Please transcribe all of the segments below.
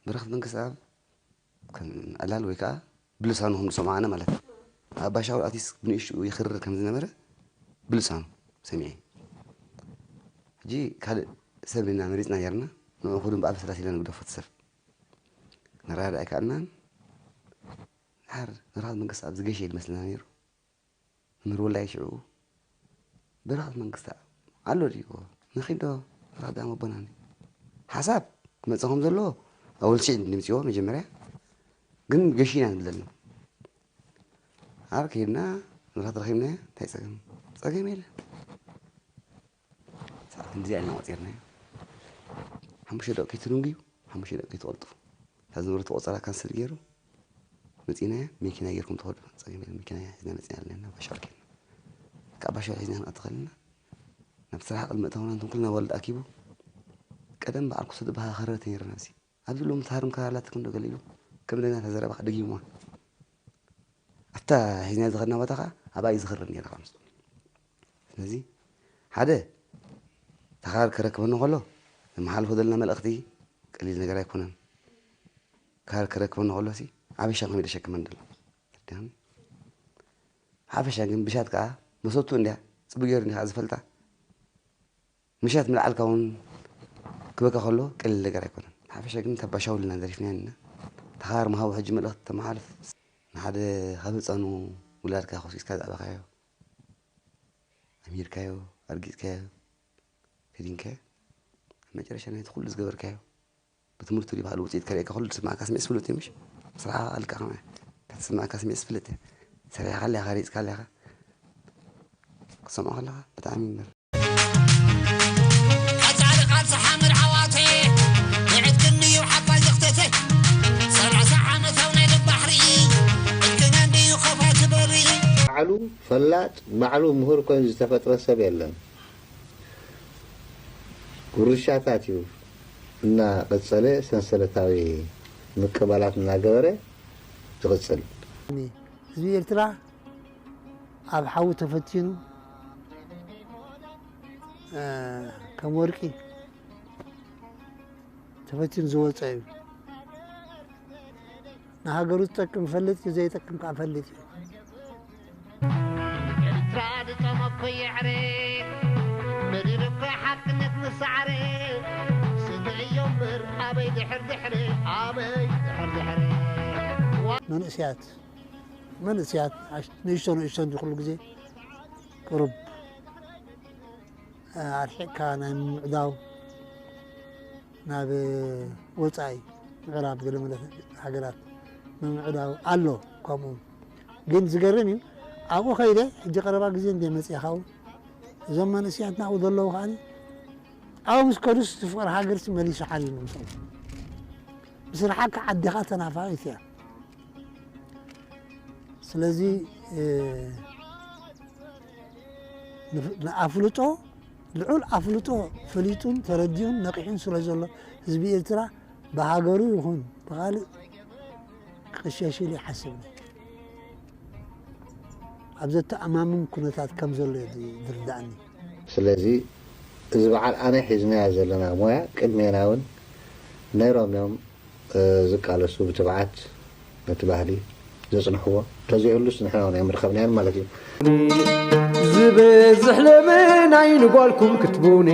ብረኽት መንግስቲ ኣብ ከም ዕላል ወይ ከዓ ብልሳኑ ከም ዝሰማዕና ማለት እዩ። ኣባሻውል ኣቲስ ብንእሽቱ ይኽርር ከም ዝነበረ ብልሳኑ ሰሚዐ። ሕጂ ካልእ ሰብ ኢና መሪፅና ነርና። ንዑ ክዱ እምበኣር ብስላሴ ኢልና ንግደፎ እቲ ሰብ። ንረዳዳእ ኣይከኣልናን። ድሓር ንብረኽት መንግስቲ ኣብ ዝገሸ ይመስለና ነይሩ። ምር ወላይ ሽዑ ብረኽት መንግስቲ ኣሎ ድዩ? ንኺዶ ብረኽት ዳሞ ኣቦናኒ ሓሳብ ክመጽእ ከም ዘለዎ ኣወል ሽዕ ድምፅዎ መጀመርያ ግን ገሺና ንብለና። ኣብ ከይድና ንብረኽት ረኺብና እንታይ ጸገም? ጸገም የለን። ሰዓት ክንዲዚኣ ኢና ቆጺርናዮ። ሓሙሽተ ደቂ ከይትድንጉዩ፣ ሓሙሽተ ደቂ ከይትቐልጥፉ። እታ ዝነበረት ቆጸራ ካንስል ገይሩ፣ መጺናያ፣ መኪና ገይርኩም ትኸዱ። ጸገም የለን፣ መኪና እያ ሒዝና መጺና ኣለና፣ ባሻ ወኪልና። ካብ ባሻ ሒዝና ክንኣቱ ከለና፣ ናብ ስራሕ ቅድሚ እተውና እንቶም ኩልና ወልድ ኣኪቡ፣ ቀደም በዓል ኩሱ ዝበሃ ከረርቲ ነይርና ኣብዚ። ኣብዚ ሎም ተሃርም ከላላት ክንዶ ገለ ኢሉ፣ ከም እንደገና ተዘረባ ደጊሙዋ። ኣብታ ሒዝና ዝኸድና ቦታ ኸዓ ኣብኣ እዩ ዝኽረር ነይሩ ካብ ምስቱ። ስለዚ ሓደ ተኻር ክረክበኒ ከሎ ዝመሓልፎ ዘለና መልእኽቲ ቀሊል ነገር ኣይኮነን። ካር ክረክበኒ ከሎ ሲ ዓበሻ ከመይ ተሸክመን ደሎ። ሓፈሻ ግን ብሻት ከዓ መሰቱ እንዲያ ጽቡቅ ገይሩ እንዲኻ ዝፈልጣ ምሻት ምልዓልካ እውን ክበካ ከሎ ቀሊል ነገር ኣይኮነን። ሓፈሻ ግን ተባሻው ኢልና ዘሪፍና ኢና። ተኻር መሃቡ ሕጂ መልእኽቲ ተመሓልፍ ንሓደ ካብ ህፃኑ ውላድካ ኮሲስካ ዝኣበኻዮ ኣምሂርካዮ ኣርጊፅካዮ ከዲንካዮ ኣብ መጨረሻ ናይቲ ኩሉ ዝገበርካዮ ብትምህርቱ ድዩ ባህሉ ውፅኢት ከርእየካ ኩሉ ዝስማዕካ ስምዒት ዝፍልጥ እዩ ምሽ ስራሕኻ ኣልካ ከማያ ከተስማዕካ ስምዒት ዝፍልጥ እየ ሰሪሕካ ኣለኻ ሪፅካ ኣለኻ ክትሰምዖ ከለኻ ብጣዕሚ ይምር ቀጻሊ ቃልሲ ሓመድ ዓዋተ ይዕድግኒ እዩ ሓፋይ ዘኽተተ ሰላሳ ዓመት ኣብ ናይ ልብ ባሕሪ ዕድግና እንድዩ ከፋ ዝበሪ ባዕሉ ፈላጥ ባዕሉ ምሁር ኮይኑ ዝተፈጥረ ሰብ የለን። ውርሻታት እዩ እናቐጸለ ሰንሰለታዊ ምቅባላት እናገበረ ዝቕጽል። ህዝቢ ኤርትራ ኣብ ሓዊ ተፈቲኑ ከም ወርቂ ተፈቲኑ ዝወፀ እዩ። ንሃገሩ ዝጠቅም ይፈልጥ እዩ፣ ዘይጠቅም ከዓ ይፈልጥ እዩ። ኤርትራ ዝጠመኮ የዕረ መሪር እኮ ሓቅነት መሳዕረ ስምዕዮ እምበር ኣበይ ድሕር ድሕረ ኣበይ ድሕር ድሕረ መንእስያት መንእስያት ንእሽቶ ንእሽቶ እንዲ ኩሉ ግዜ ቅሩብ ኣርሒቕካ ናይ ምምዕዳው ናብ ወፃኢ ምዕራብ ገለመለ ሃገራት ምምዕዳው ኣሎ። ከምኡ ግን ዝገርም እዩ። ኣብኡ ከይደ ሕጂ ቀረባ ግዜ እንደ መፅእኻ እውን እዞም መንእስያትና ኣብኡ ዘለዉ ከዓ ኣብኡ ምስ ከዱስ ፍቅሪ ሃገርሲ መሊሱ ሓሊሉ ምስኦም ብስርሓካ ዓዲኻ ተናፋቂት እያ። ስለዚ ንኣፍልጦ ልዑል ኣፍልጦ ፈሊጡን ተረዲኡን ነቒሑን ስለ ዘሎ ህዝቢ ኤርትራ ብሃገሩ ይኹን ብኻልእ ክቕሸሽ ኢሉ ይሓስብ ኣብ ዘተኣማምን ኩነታት ከም ዘሎ እዩ ዝርዳእኒ። ስለዚ እዚ በዓል ኣነ ሒዝናዮ ዘለና ሞያ ቅድሜና እውን ነይሮም እዮም ዝቃለሱ ብትብዓት ነቲ ባህሊ ዘጽንሕዎ። እንተዘይህሉስ ንሕና እውን ኣይምረኸብናዮን ማለት እዩ። ዝበዝሕ ለመናይ ንጓልኩም ክትቡኒ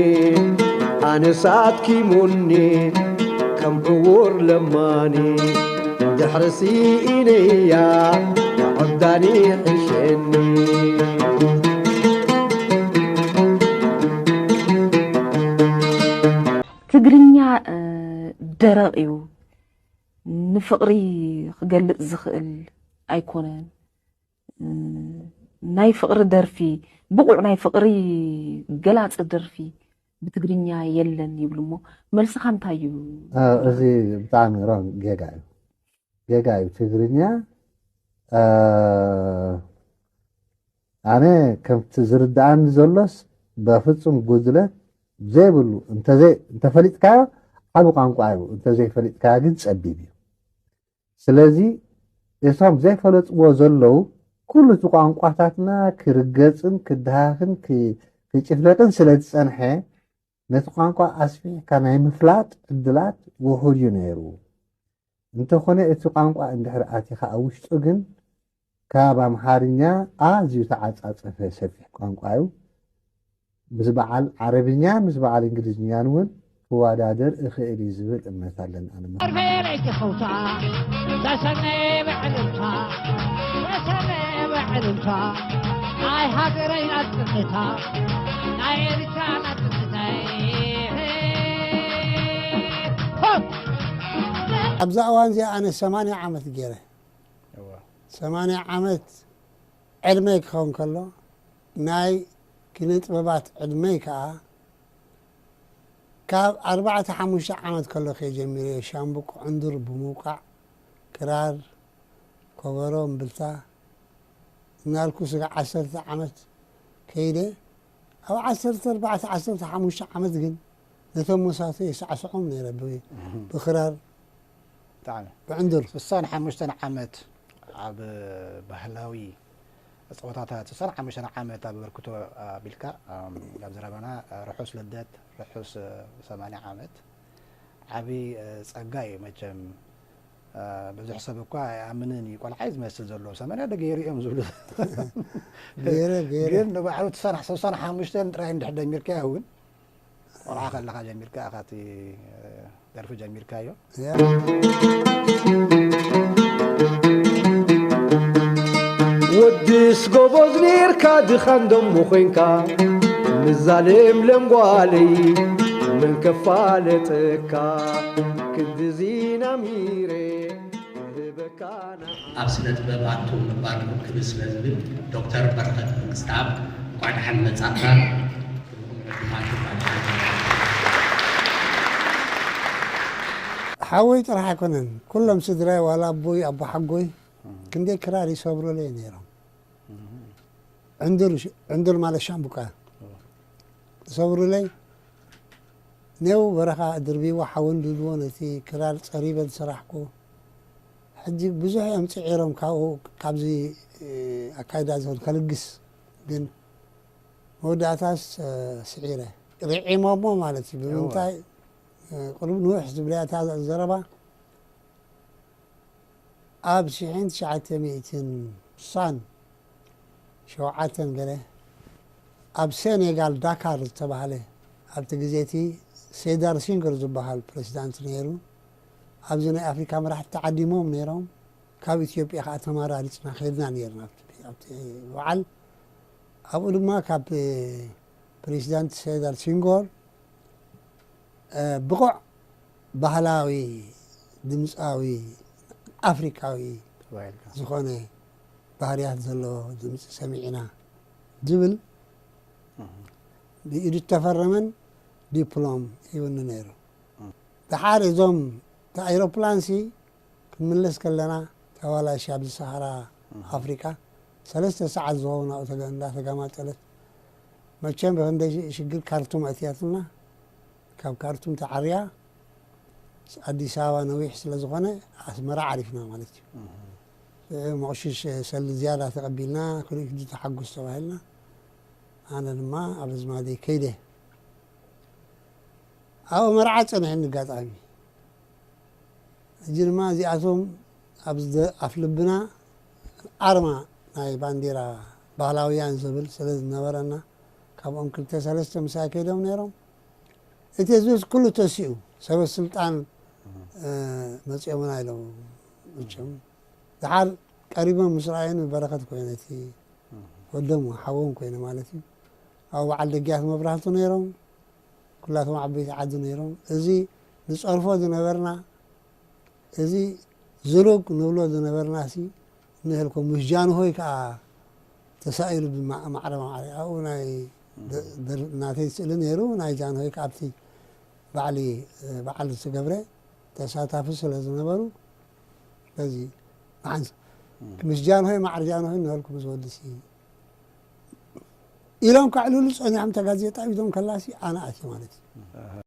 ኣነስ ኣድኪሙኒ ከም ዕዉር ለማኒ ድሕሪ ስኢነያ ንዕብዳኒ ይሕሸኒ። ትግርኛ ደረቕ እዩ። ንፍቕሪ ክገልጽ ዝኽእል ኣይኮነን። ናይ ፍቕሪ ደርፊ፣ ብቑዕ ናይ ፍቕሪ ገላጺ ደርፊ ብትግርኛ የለን ይብሉ እሞ መልስኻ እንታይ እዩ? እዚ ብጣዕሚ ሮንግ ጌጋ እዩ። ጌጋ እዩ። ትግርኛ ኣነ ከምቲ ዝርድኣኒ ዘሎስ በፍጹም ጉድለት ዘይብሉ እንተፈሊጥካዮ ዓቢ ቋንቋ እዩ፣ እንተዘይፈሊጥካዮ ግን ጸቢብ እዩ። ስለዚ እቶም ዘይፈለጥዎ ዘለዉ ኩሉ እቲ ቋንቋታትና ክርገጽን ክደሃኽን ክጭፍለቕን ስለ ዝጸንሐ ነቲ ቋንቋ ኣስፊሕካ ናይ ምፍላጥ ዕድላት ውሑድ እዩ ነይሩ። እንተኾነ እቲ ቋንቋ እንድሕር ኣቲኻ ኣብ ውሽጡ ግን ካብ ኣምሓርኛ ኣዝዩ ተዓጻጸፈ ሰፊሕ ቋንቋ እዩ። ምስ በዓል ዓረብኛ ምስ በዓል እንግሊዝኛን እውን ክወዳደር እኽእል እዩ ዝብል እምነት ኣለኒ ኣነ። ኣብዛ እዋን እዚኣ ኣነ ሰማንያ ዓመት ገይረ። ሰማንያ ዓመት ዕድመይ ክኸውን ከሎ፣ ናይ ኪነ ጥበባት ዕድመይ ከኣ ካብ ኣርባዕተ ሓሙሽተ ዓመት ከሎ ከየ ጀሚረ እየ ሻምብቆ ዕንዱር ብምውቃዕ፣ ክራር፣ ኮበሮ፣ እምብልታ እናልኩ ስጋዕ ዓሰርተ ዓመት ከይደ። ኣብ ዓሰርተ ኣርባዕተ ዓሰርተ ሓሙሽተ ዓመት ግን ነቶም መሳቱ የሳዕስዖም ነይረ ብ-፣ ብኽራር ብጣዕሚ ብዕንዱር ስሳን ሓሙሽተን ዓመት ኣብ ባህላዊ ፀወታታት ስሳን ሓሙሽተን ዓመት ኣብ ኣበርክቶ ኣቢልካ ኣብ ዘረባና ርሑስ ልደት ርሑስ ሰማንያ ዓመት ዓብዪ ፀጋ እዩ መቸም ብዙሕ ሰብ እኳ ኣይኣምንን እዩ ቆልዓ እዩ ዝመስል ዘሎ ሰማንያ ዶ ገይሩ እዮም ዝብሉ ገይረ ገይረ ግን ንባዕሉ ስሳን ሓሙሽተን ጥራይ እንድሕር ደሚርካዮ እውን ቆልዓ ከለኻ ጀሚርካ ኢኻ እቲ ደርፊ ጀሚርካዮ። ወድስ ጎቦዝ ኔርካ ድኻን ደሞ ኾንካ ምዛሌም ለምጓለይ መን ከፋለጠካ ክንድዚ ናሚረ ህበካ ኣብ ስነ ጥበብ ኣቱም ምባል ርክብ ስለ ዝብል ዶክተር በረኸት መንግስተኣብ እንቋዕ ደሓን መጻእካ። ሓወይ ጥራሕ ኣይኮነን ኩሎም ስድራይ ዋላ ኣቦይ ኣቦ ሓጎይ ክንደይ ክራር ይሰብሩለይ ነይሮም። ዕንዱር ማለት ሻምቡቃ ይሰብሩለይ። ኔው በረኻ ድርቢዎ ሓወን ድልዎ ነቲ ክራር ጸሪበ ዝሰራሕኩ ሕጂ ብዙሕ እዮም ጽዒሮም ካብኡ ካብዚ ኣካይዳ ዝኸድ ከልግስ ግን መወዳእታስ ስዒረ ርዒሞሞ ማለት እዩ። ብምንታይ ቅሩብ ንውሕ ዝብለያ እታ ዘረባ ኣብ ሽሕን ትሽዓተ ሚእትን ስሳን ሸውዓተን ገለ ኣብ ሴኔጋል ዳካር ዝተባህለ ኣብቲ ግዜ እቲ ሴዳር ሲንግር ዝበሃል ፕሬዚዳንት ነይሩ። ኣብዚ ናይ ኣፍሪካ መራሕቲ ተዓዲሞም ነይሮም። ካብ ኢትዮጵያ ከዓ ተመራሪፅና ከይድና ነይርና ኣብቲ በዓል። ኣብኡ ድማ ካብ ፕሬዚዳንት ሴዳር ሲንጎር ብቑዕ ባህላዊ ድምፃዊ ኣፍሪካዊ ዝኾነ ባህርያት ዘለዎ ድምፂ ሰሚዕና ዝብል ብኢዱ ዝተፈረመን ዲፕሎም ሂብኒ ነይሩ። ደሓር እዞም እቲ ኣይሮፕላንሲ ክንምለስ ከለና ተባላሽ ኣብዚ ሰሃራ ኣፍሪካ ሰለስተ ሰዓት ዝኸውን ኣብኡ እንዳተጋማጠለት መቸም ብክንደይ ሽግር ካርቱም ኣእትያትና ካብ ካርቱም ተዓርያ ኣዲስ ኣበባ ነዊሕ ስለ ዝኾነ ኣስመራ ዓሪፍና ማለት እዩ። መቕሽሽ ሰሊ ዝያዳ ተቐቢልና ክልኢቱ ተሓጉስ ተባሂልና ኣነ ድማ ኣብ ኣዝማደይ ከይደ ኣብኡ መርዓ ጸኒሕኒ ኣጋጣሚ ሕጂ ድማ እዚኣቶም ኣብ ኣፍ ልብና ኣርማ ናይ ባንዴራ ባህላውያን ዝብል ስለ ዝነበረና ካብኦም ክልተ ሰለስተ ምሳይ ከይዶም ነይሮም እቲ ህዝቢ ኩሉ ተሲኡ ሰበ ስልጣን መፂኦምና ኢሎም መቸም ድሓር ቀሪቦም ምስ ረኣዩኒ በረኸት ኮይነ እቲ ወዶም ሓዎም ኮይነ ማለት እዩ ኣብ በዓል ደጊያት መብራህቱ ነይሮም ኩላቶም ዓበይቲ ዓዲ ነይሮም እዚ ንፀርፎ ዝነበርና እዚ ዝሩግ ንብሎ ዝነበርና ሲ ንህልኮ ምስ ጃንሆይ ከዓ ተሳኢሉ ብማዕረ ማዕረ ኣብኡ ናይ ናተይ ስእሊ ነይሩ ናይ ጃንሆይ ከዓ ኣብቲ ባዕሊ በዓል ዝተገብረ ተሳታፊ ስለ ዝነበሩ በዚ ብሓንስ ምስ ጃንሆይ ማዕረ ጃንሆይ ንበልኩ ምስ ወዲ ሲ ኢሎም ከዕልሉ ጸኒሖም ተጋዜጣ ኢዶም ከላሲ ኣነ ኣትየ ማለት እዩ።